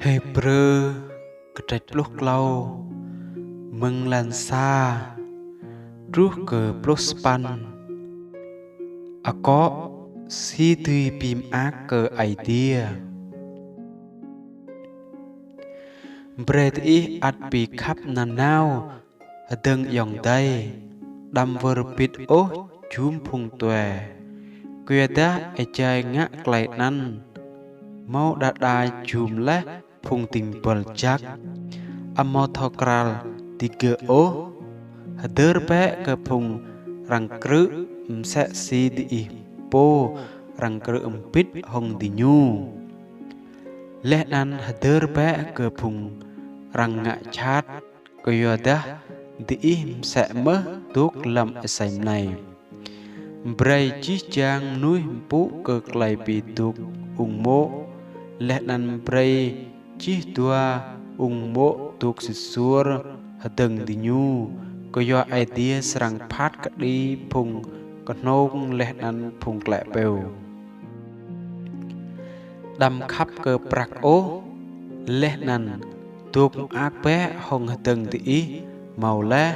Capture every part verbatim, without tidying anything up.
Hêbrơ kdrêč pluh tlâo, mơ̆ng êlan sa truh kơ pluh sa păn. Akŏ si dưi bi mơak kơ Aê Diê. Brei diih ăt bi khăp nanao hdơ̆ng ayŏng adei, đăm wơr bĭt ôh jum phung tue. Kyuadah êjai ngă klei anăn, mâo đa đa jum leh phung dĭng buăl jăk, amâo thâo kral digơ̆ ôh. Hdơr bĕ kơ phung arăng krư̆ msĕ si diih pô arăng krư̆ mbĭt hŏng diñu. Leh anăn hdơr bĕ kơ phung arăng ngă jhat, kyuadah diih msĕ mơh dôk hlăm asei mlei. Brei jih jang mnuih mpŭ kơ klei bi dôk ung mô̆, leh anăn brei jih dua ung mô̆ dôk sĭt suôr hdơ̆ng diñu, kyua Aê Diê srăng phat kđi phung knhông leh anăn phung tlĕ pêu. Đăm khăp kơ prăk ôh, leh anăn dôk mơak bĕ hŏng hdơ̆ng diih mâo leh.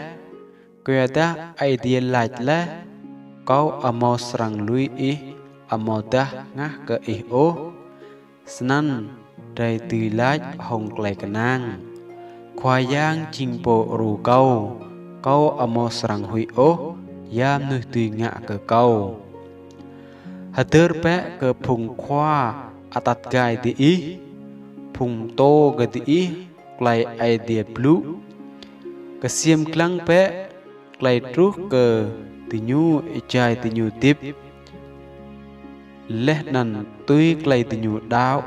Kyuadah Aê Diê lač leh: Kâo amâo srăng lui ih amâodah hngah kơ ih ôh. Snăn drei dưi lač hŏng klei knang: Khua Yang jing pô đru kâo, kâo amâo srăng huĭ ôh, ya mnuih dưi ngă kơ kâo? Hdơr bĕ kơ phung khua atăt gai diih, phung mtô kơ diih klei Aê Diê blŭ. Ksiêm dlăng bĕ klei truh kơ diñu êjai diñu hdĭp, leh anăn tui klei diñu đăo,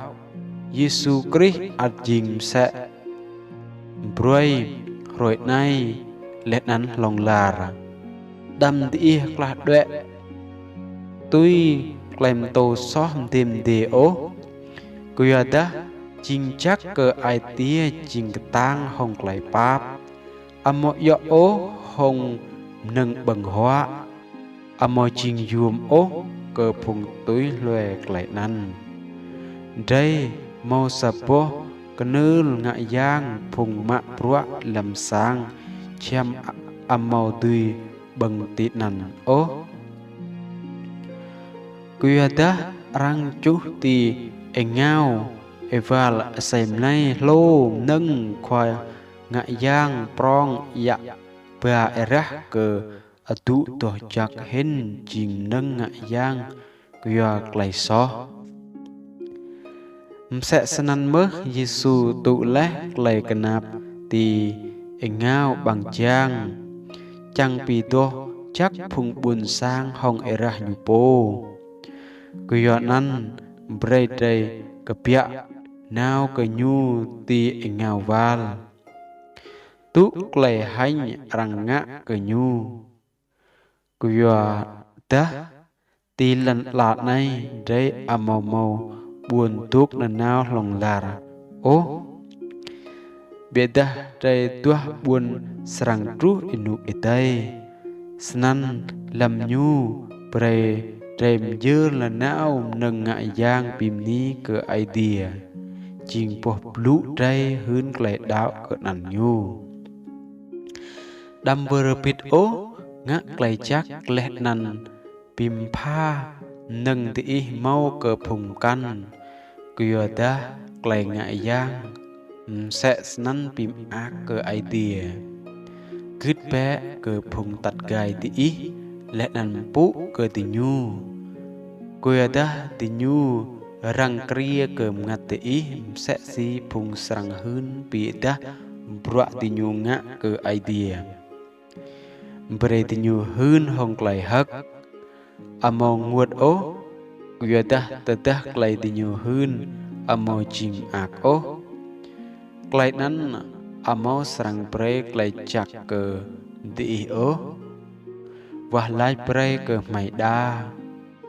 Yêsu Krist ăt jing msĕ mbruê, hruê anei, leh anăn hlŏng lar. Đăm diih klah đuĕ tui klei mtô soh mdê mdê ôh, kyuadah jing jăk kơ ai tiê jing ktang hŏng klei pap, amâo djŏ ôh hŏng mnơ̆ng ƀơ̆ng huă, amâo jing yuôm ôh kơ phung tui hlue klei anăn. Drei mâo sa boh knưl ngă yang phung mă bruă hlăm sang čhiăm amâo dưi ƀơ̆ng tinăn ôh. Kyuadah arăng čuh ti êngao êwal asei mlei hlô mnơ̆ng khua ngă yang prŏng yă ba êrah kơ adŭ doh jăk hĭn jing mnơ̆ng ngă yang kyua klei soh. Msĕ snăn mơh Yêsu tŭ leh klei knap ti êngao ƀăng jang, čiăng bi doh jăk phung ƀuôn sang hŏng êrah ñu pô. Kyuanăn brei drei kbiă nao kơ ñu ti êngao wal, tŭ klei hêñ arăng ngă kơ ñu. Kyuadah ti lăn ala anei drei amâo mâo ƀuôn dôk nanao hlŏng lar ôh, ƀiădah drei duah ƀuôn srăng truh ênuk êdei. Snăn hlăm ñu brei drei myơr nanao mnơ̆ng ngă yang bi mni kơ Aê Diê, jing boh blŭ drei hưn klei đăo kơ anăn ñu. Đăm wơr bĭt ôh ngă klei jăk leh anăn bi mbha mnơ̆ng diih mâo kơ phung mkăn, kyuadah klei ngă yang msĕ snăn bi mơak kơ Aê Diê. Gưt bĕ kơ phung atăt gai diih, leh anăn mpŭ kơ diñu. Kyuadah diñu răng kriê kơ mngăt diih msĕ si phung srăng hưn bi êdah bruă diñu ngă kơ Aê Diê. Brei diñu hưn hŏng klei hơ̆k, amâo ênguôt ôh, kyuadah tơdah klei diñu hưn amâo jing mơak ôh, klei anăn amâo srăng brei klei jăk kơ diih ôh, wah lač brei kơ hmei đa.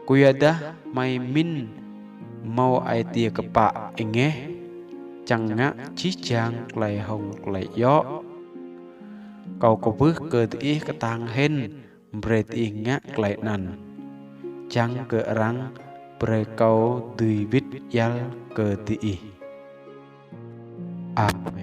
Kyuadah hmei mĭn mâo ai tiê kpă êngeh, čiăng ngă jih jang klei hŏng klei djŏ. Kâo kwưh kơ diih ktang hĭn, brei diih ngă klei anăn, čiăng kơ arăng brei kâo dưi wĭt djăl kơ diih. Amen.